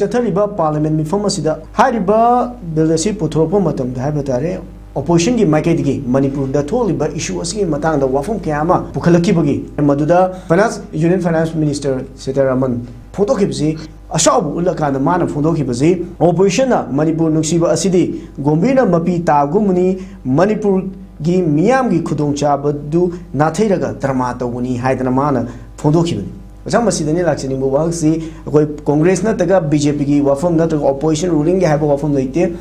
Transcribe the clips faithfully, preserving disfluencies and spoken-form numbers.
ꯆꯠꯊꯔꯤꯕ ꯄꯥꯔꯂꯤꯌꯥꯃꯦꯟ ꯃꯤꯐꯝ ꯑꯁꯤꯗ ꯍꯥꯏꯔꯤꯕ ꯕꯤꯜ ꯑꯁꯤ ꯄꯨꯊꯣꯔꯛꯄ ꯃꯇꯝꯗ ꯍꯥꯏꯕ ꯇꯥꯔꯦ, ꯑꯣꯄꯣꯖꯤꯁꯟꯒꯤ ꯃꯥꯏꯀꯩꯗꯒꯤ ꯃꯅꯤꯄꯨꯔꯗ ꯊꯣꯛꯂꯤꯕ ꯏꯁꯨ ꯑꯁꯤꯒꯤ ꯃꯇꯥꯡꯗ ꯋꯥꯐꯝ ꯀꯌꯥ ꯑꯃ ꯄꯨꯈꯠꯂꯛꯈꯤꯕꯒꯤ ꯃꯗꯨꯗ finance, union finance minister Sitharaman ꯐꯣꯡꯗꯣꯛꯈꯤꯕꯁꯤ, ꯑꯁꯥꯎꯕ ꯎꯠꯂꯀꯥꯟꯗ ꯃꯥꯅ ꯐꯣꯡꯗꯣꯛꯈꯤꯕꯁꯤ, "ꯑꯣꯄꯣꯖꯤꯁꯟꯅ ꯃꯅꯤꯄꯨꯔ ꯅꯨꯡꯁꯤꯕ ꯑꯁꯤꯗꯤ ꯒꯣꯝꯕꯤꯔꯅ ꯃꯄꯤ ꯇꯥꯒꯨꯝꯕꯅꯤ, ꯃꯅꯤꯄꯨꯔꯒꯤ ꯃꯤꯌꯥꯝꯒꯤ ꯈꯨꯗꯣꯡꯆꯥꯕꯗꯨ ꯅꯥꯊꯩꯔꯒ ꯗ꯭ꯔꯃꯥ ꯇꯧꯕꯅꯤ" ꯍꯥꯏꯗꯅ ꯃꯥꯅ ꯐꯣꯡꯗꯣꯛꯈꯤꯕꯅꯤ꯫ ꯑꯣꯖꯥ, ꯃꯁꯤꯗꯅꯤ ꯂꯥꯛꯆꯅꯤꯡꯕ ꯋꯥꯍꯪꯁꯤ, ꯑꯩꯈꯣꯏ ꯀꯣꯡꯒ꯭ꯔꯦꯁ ꯅꯠꯇ꯭ꯔꯒ ꯕꯤ ꯖꯦ ꯄꯤꯒꯤ ꯋꯥꯐꯝ ꯅꯠꯇ꯭ꯔꯒ ꯑꯣꯄꯣꯖꯤꯁꯟ ꯔꯨꯂꯤꯡꯒꯤ ꯍꯥꯏꯕ ꯋꯥꯐꯝ ꯂꯩꯇꯦ꯫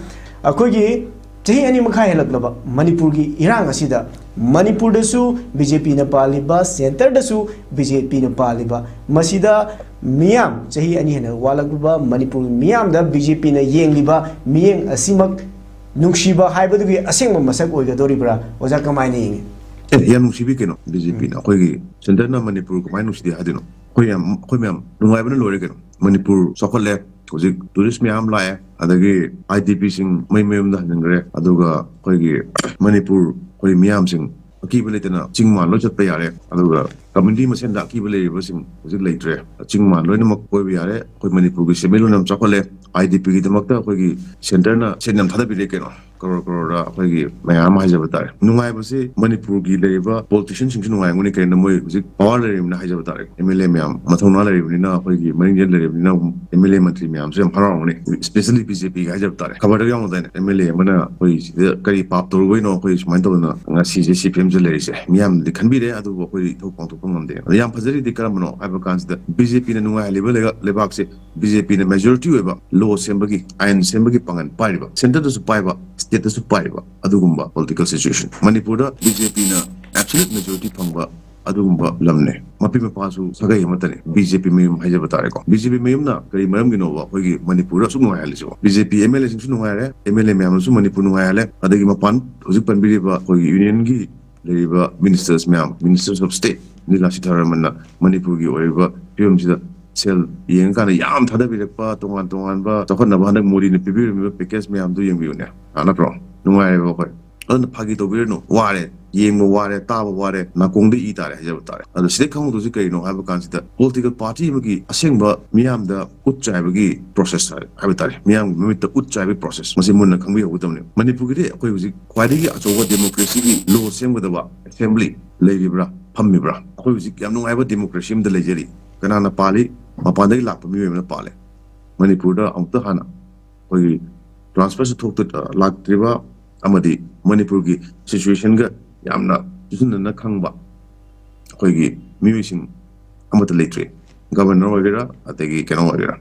ꯑꯩꯈꯣꯏꯒꯤ ꯆꯍꯤ ꯑꯅꯤ ꯃꯈꯥꯏ ꯍꯦꯜꯂꯛꯂꯕ ꯃꯅꯤꯄꯨꯔꯒꯤ ꯏꯔꯥꯡ ꯑꯁꯤꯗ ꯃꯅꯤꯄꯨꯔꯗꯁꯨ ꯕꯤ ꯖꯦ ꯄꯤꯅ ꯄꯥꯜꯂꯤꯕ, ꯁꯦꯟꯇꯔꯗꯁꯨ ꯕꯤ ꯖꯦ ꯄꯤꯅ ꯄꯥꯜꯂꯤꯕ, ꯃꯁꯤꯗ ꯃꯤꯌꯥꯝ, ꯆꯍꯤ ꯑꯅꯤ ꯍꯦꯟꯅ ꯋꯥꯠꯂꯛꯂꯕ ꯃꯅꯤꯄꯨꯔ ꯃꯤꯌꯥꯝꯗ ꯕꯤ ꯖꯦ ꯄꯤꯅ ꯌꯦꯡꯂꯤꯕ ꯃꯤꯠꯌꯦꯡ ꯑꯁꯤꯃꯛ ꯅꯨꯡꯁꯤꯕ ꯍꯥꯏꯕꯗꯨꯒꯤ ꯑꯁꯦꯡꯕ ꯃꯁꯛ ꯑꯣꯏꯒꯗꯧꯔꯤꯕ꯭ꯔꯥ? ꯑꯣꯖꯥ, ꯀꯃꯥꯏꯅ ꯌꯦꯡꯉꯤ? ꯑꯦ, ꯌꯥꯝ ꯅꯨꯡꯁꯤꯕꯤ ꯀꯩꯅꯣ ꯕꯤ ꯖꯦ ꯄꯤꯅ꯫ ꯑꯩꯈꯣꯏꯒꯤ ꯁꯦꯟꯇꯔꯅ ꯃꯅꯤꯄꯨꯔ ꯀꯃꯥꯏꯅ ꯅꯨꯡꯁꯤꯗꯦ ꯍꯥꯏꯗꯣꯏꯅꯣ? ꯑꯩꯈꯣꯏ ꯌꯥꯝ, ꯑꯩꯈꯣꯏ ꯃꯌꯥꯝ ꯅꯨꯡꯉꯥꯏꯕꯅ ꯂꯣꯏꯔꯦ ꯀꯩꯅꯣ꯫ ꯃꯅꯤꯄꯨꯔ ꯆꯥꯎꯈꯠꯂꯦ, ꯍꯧꯖꯤꯛ ꯇꯨꯔꯤꯁ ꯃꯌꯥꯝ ꯂꯥꯛꯑꯦ, ꯑꯗꯒꯤ ꯑꯥꯏ ꯗꯤ ꯄꯤꯁꯤꯡ ꯃꯩ ꯃꯌꯨꯝꯗ ꯍꯟꯖꯤꯟꯈ꯭ꯔꯦ, ꯑꯗꯨꯒ ꯑꯩꯈꯣꯏꯒꯤ ꯃꯅꯤꯄꯨꯔ, ꯑꯩꯈꯣꯏ ꯃꯤꯌꯥꯝꯁꯤꯡ ꯑꯀꯤꯕ ꯂꯩꯇꯅ ꯆꯤꯡ ꯃꯥꯟ ꯂꯣꯏ ꯆꯠꯄ ꯌꯥꯔꯦ, ꯑꯗꯨꯒ ꯀꯝꯃ꯭ꯌꯨꯅꯤꯇꯤ ꯃꯁꯦꯟꯗ ꯑꯀꯤꯕ ꯂꯩꯔꯤꯕꯁꯤꯡ ꯍꯧꯖꯤꯛ ꯂꯩꯇ꯭ꯔꯦ꯫ ꯆꯤꯡ ꯃꯥꯟ ꯂꯣꯏꯅꯃꯛ ꯀꯣꯏꯕ ꯌꯥꯔꯦ꯫ ꯑꯩꯈꯣꯏ ꯃꯅꯤꯄꯨꯔꯒꯤ ꯁꯦꯟꯃꯤꯠꯂꯣꯟ ꯌꯥꯝ ꯆꯥꯎꯈꯠꯂꯦ꯫ ꯑꯥꯏ ꯗꯤ ꯄꯤꯒꯤꯗꯃꯛꯇ ꯑꯩꯈꯣꯏꯒꯤ ꯁꯦꯟꯇꯔꯅ ꯁꯦꯟ ꯌꯥꯝ ꯊꯥꯗꯕꯤꯔꯦ ꯀꯩꯅꯣ꯫ ꯀꯔꯣꯔ ꯀꯔꯣꯔꯗ ꯑꯩꯈꯣꯏꯒꯤ ꯃꯌꯥꯝ ꯑꯃ ꯍꯥꯏꯖꯕ ꯇꯥꯔꯦ꯫ ꯅꯨꯡꯉꯥꯏꯕꯁꯤ ꯃꯅꯤꯄꯨꯔꯒꯤ ꯂꯩꯔꯤꯕ ꯄꯣꯂꯤꯇꯤꯁꯤꯌꯟꯁꯤꯡꯁꯨ ꯅꯨꯡꯉꯥꯏꯔꯝꯒꯅꯤ, ꯀꯩꯅꯣ ꯃꯣꯏ ꯍꯧꯖꯤꯛ ꯄꯋꯥꯔ ꯂꯩꯔꯤꯕꯅꯤꯅ ꯍꯥꯏꯖꯕ ꯇꯥꯔꯦ꯫ ꯑꯦꯝ ꯑꯦꯜ ꯑꯦ ꯃꯌꯥꯝ ꯃꯊꯧꯅꯥ ꯂꯩꯔꯤꯕꯅꯤꯅ, ꯑꯩꯈꯣꯏꯒꯤ ꯃꯔꯤꯡꯖꯦꯜ ꯂꯩꯔꯤꯕꯅꯤꯅ, ꯑꯦꯝ ꯑꯦꯜ ꯑꯦ ꯃꯟꯇ꯭ꯔꯤ ꯃꯌꯥꯝꯁꯨ ꯌꯥꯝ ꯍꯔꯥꯎꯔꯝꯒꯅꯤ, ꯏꯁꯄꯦꯁꯦꯜꯂꯤ ꯕꯤ ꯖꯦ ꯄꯤꯒ ꯍꯥꯏꯖꯕ ꯇꯥꯔꯦ꯫ ꯈꯕꯔꯗ ꯌꯥꯎꯅꯗꯥꯏꯅꯦ, ꯑꯦꯝ ꯑꯦꯜ ꯑꯦ ꯑꯃꯅ ꯑꯩꯈꯣꯏ ꯁꯤꯗ ꯀꯔꯤ ꯄꯥꯞ ꯇꯧꯔꯨꯕꯩꯅꯣ ꯑꯩꯈꯣꯏ ꯁꯨꯃꯥꯏꯅ ꯇꯧꯗꯅ ꯉꯁꯤꯁꯦ ꯁꯤ ꯐꯤꯕꯝꯁꯤꯗ ꯂꯩꯔꯤꯁꯦ꯫ ꯃꯤꯌꯥꯝꯅꯗꯤ ꯈꯟꯕꯤꯔꯦ, ꯑꯗꯨꯕꯨ ꯑꯩꯈꯣꯏ ꯏꯊꯧ ꯄꯥꯡꯊꯣꯛꯄ ꯉꯝꯗꯦ꯫ ꯑꯗꯣ ꯌꯥꯝ ꯐꯖꯔꯤꯗꯤ ꯀꯔꯝꯕꯅꯣ ꯍꯥꯏꯕ ꯀꯥꯟꯁꯤꯗ, ꯕꯤ ꯖꯦ ꯄꯤꯅ ꯅꯨꯡꯉꯥꯏꯍꯜꯂꯤꯕ ꯂꯩꯕꯥꯛ-, ꯂꯩꯕꯥꯛꯁꯦ ꯕꯤ ꯖꯦ ꯄꯤꯅ ꯃꯦꯖꯣꯔꯤꯇꯤ ꯑꯣꯏꯕ ꯂꯣ ꯁꯦꯝꯕꯒꯤ, ꯑꯥꯏꯟ ꯁꯦꯝꯕꯒꯤ ꯄꯥꯡꯒꯜ ꯄꯥꯏꯔꯤꯕ, ꯁꯦꯟꯇꯔꯗꯁꯨ ꯄꯥꯏꯕ, ꯁ꯭ꯇꯦꯠꯇꯁꯨ ꯄꯥꯏꯔꯤꯕ, ꯑꯗꯨꯒꯨꯝꯕ ꯄꯣꯂꯤꯇꯤꯀꯦꯜ ꯁꯤꯆꯨꯋꯦꯁꯟ꯫ ꯃꯅꯤꯄꯨꯔꯗ ꯕꯤ ꯖꯦ ꯄꯤꯅ ꯑꯦꯕꯁꯣꯂ꯭ꯌꯨꯠ ꯃꯦꯖꯣꯔꯤꯇꯤ ꯐꯪꯕ ꯑꯗꯨꯒꯨꯝꯕ ꯂꯝꯅꯦ꯫ ꯃꯄꯤ ꯃꯄꯥꯁꯨ ꯁꯥꯒꯩ ꯑꯃꯠꯇꯅꯦ, ꯕꯤ ꯖꯦ ꯄꯤ ꯃꯌꯨꯝ ꯍꯥꯏꯖꯕ ꯇꯥꯔꯦꯀꯣ꯫ ꯕꯤ ꯖꯦ ꯄꯤ ꯃꯌꯨꯝꯅ ꯀꯔꯤ ꯃꯔꯝꯒꯤꯅꯣꯕ ꯑꯩꯈꯣꯏꯒꯤ ꯃꯅꯤꯄꯨꯔꯗ ꯑꯁꯨꯛ ꯅꯨꯡꯉꯥꯏꯍꯜꯂꯤꯁꯤꯕꯣ? B J P M L ꯑꯦꯁꯤꯡꯁꯨ ꯅꯨꯡꯉꯥꯏꯔꯦ, ꯑꯦꯝ ꯑꯦꯜ ꯑꯦ ꯃꯌꯥꯝꯅꯁꯨ ꯃꯅꯤꯄꯨꯔ ꯅꯨꯡꯉꯥꯏꯍꯜꯂꯦ, ꯑꯗꯒꯤ ꯃꯄꯥꯟ ꯍꯧꯖꯤꯛ ꯄꯟꯕꯤꯔꯤꯕ ꯑꯩꯈꯣꯏꯒꯤ ꯌꯨꯅꯤꯌꯟꯒꯤ ꯂꯩꯔꯤꯕ ꯃꯤꯅꯤꯁꯇꯔꯁ ꯃꯌꯥꯝ, ꯃꯤꯅꯤꯁꯇꯔꯁ ꯑꯣꯐ ꯁ꯭ꯇꯦꯠ, ꯅꯤꯔꯃꯂꯥ ꯁꯤꯊꯥꯔꯥꯃꯟꯅ ꯃꯅꯤꯄꯨꯔꯒꯤ ꯑꯣꯏꯔꯤꯕ ꯐꯤꯕꯝꯁꯤꯗ ꯁꯦꯜ ꯌꯦꯡꯉꯀꯥꯟꯗ ꯌꯥꯝ ꯊꯥꯗꯕꯤꯔꯛꯄ, ꯇꯣꯉꯥꯟ ꯇꯣꯉꯥꯟꯕ ꯆꯥꯎꯈꯠꯅꯕ ꯍꯟꯗꯛ ꯃꯣꯗꯤꯅ ꯄꯤꯕꯤꯔꯝꯃꯤꯕ ꯄꯦꯀꯦꯖ ꯃꯌꯥꯝꯗꯨ ꯌꯦꯡꯕꯤꯌꯨꯅꯦ꯫ ꯑꯥ, ꯅꯠꯇ꯭ꯔꯣ? ꯅꯨꯡꯉꯥꯏꯔꯦꯕ ꯑꯩꯈꯣꯏ꯫ ꯑꯗꯨꯅ ꯐꯥꯒꯤ ꯇꯧꯕꯤꯔꯅꯨ, ꯋꯥꯔꯦ꯫ ꯌꯦꯡꯕ ꯋꯥꯔꯦ, ꯇꯥꯕ ꯋꯥꯔꯦ, ꯅꯥꯀꯣꯡꯗ ꯏ ꯇꯥꯔꯦ ꯍꯥꯏꯖꯕ ꯇꯥꯔꯦ꯫ ꯑꯗꯣ ꯁꯤꯗꯩ ꯈꯪꯍꯧꯗꯣꯏꯁꯤ ꯀꯔꯤꯅꯣ ꯍꯥꯏꯕ ꯀꯥꯟꯁꯤꯗ, ꯄꯣꯂꯤꯇꯤꯀꯦꯜ ꯄꯥꯔꯇꯤ ꯑꯃꯒꯤ ꯑꯁꯦꯡꯕ ꯃꯤꯌꯥꯝꯗ ꯎꯠ ꯆꯥꯏꯕꯒꯤ ꯄ꯭ꯔꯣꯁꯦꯁ ꯍꯥꯏ-, ꯍꯥꯏꯕ ꯇꯥꯔꯦ, ꯃꯤꯌꯥꯝꯒꯤ ꯃꯃꯤꯠꯇ ꯎꯠ ꯆꯥꯏꯕꯒꯤ ꯄ꯭ꯔꯣꯁꯦꯁ, ꯃꯁꯤ ꯃꯨꯟꯅ ꯈꯪꯕꯤꯍꯧꯒꯗꯕꯅꯤ꯫ ꯃꯅꯤꯄꯨꯔꯒꯤꯗꯤ ꯑꯩꯈꯣꯏ ꯍꯧꯖꯤꯛ ꯈ꯭ꯋꯥꯏꯗꯒꯤ ꯑꯆꯧꯕ ꯗꯦꯃꯣꯀ꯭ꯔꯦꯁꯤꯒꯤ ꯂꯣ ꯁꯦꯝꯒꯗꯕ ꯑꯦꯁꯦꯝꯕ꯭ꯂꯤ ꯂꯩꯔꯤꯕ꯭ꯔꯥ, ꯐꯝꯃꯤꯕ꯭ꯔꯥ? ꯑꯩꯈꯣꯏ ꯍꯧꯖꯤꯛ ꯌꯥꯝ ꯅꯨꯡꯉꯥꯏꯕ ꯗꯦꯃꯣꯀ꯭ꯔꯦꯁꯤ ꯑꯃꯗ ꯂꯩꯖꯔꯤ꯫ ꯀꯅꯥꯅ ꯄꯥꯜꯂꯤ? ꯃꯄꯥꯟꯗꯒꯤ ꯂꯥꯛꯄ ꯃꯤꯑꯣꯏ ꯑꯃꯅ ꯄꯥꯜꯂꯦ꯫ ꯃꯅꯤꯄꯨꯔꯗ ꯑꯃꯨꯛꯇ ꯍꯥꯟꯅ ꯑꯩꯈꯣꯏꯒꯤ ꯇ꯭ꯔꯥꯟꯁꯐꯔꯁꯨ ꯊꯣꯛꯇ-, ꯂꯥꯛꯇ꯭ꯔꯤꯕ ꯑꯃꯗꯤ ꯃꯅꯤꯄꯨꯔꯒꯤ ꯁꯤꯆꯨꯋꯦꯁꯟꯒ ꯌꯥꯝꯅ ꯆꯨꯁꯤꯟꯅꯅ ꯈꯪꯕ ꯑꯩꯈꯣꯏꯒꯤ ꯃꯤꯑꯣꯏꯁꯤꯡ ꯑꯃꯠꯇ ꯂꯩꯇ꯭ꯔꯤ꯫ ꯒꯕꯔꯅꯔ ꯑꯣꯏꯒꯦꯔꯥ, ꯑꯗꯒꯤ ꯀꯩꯅꯣ ꯑꯣꯏꯒꯦꯔꯥ,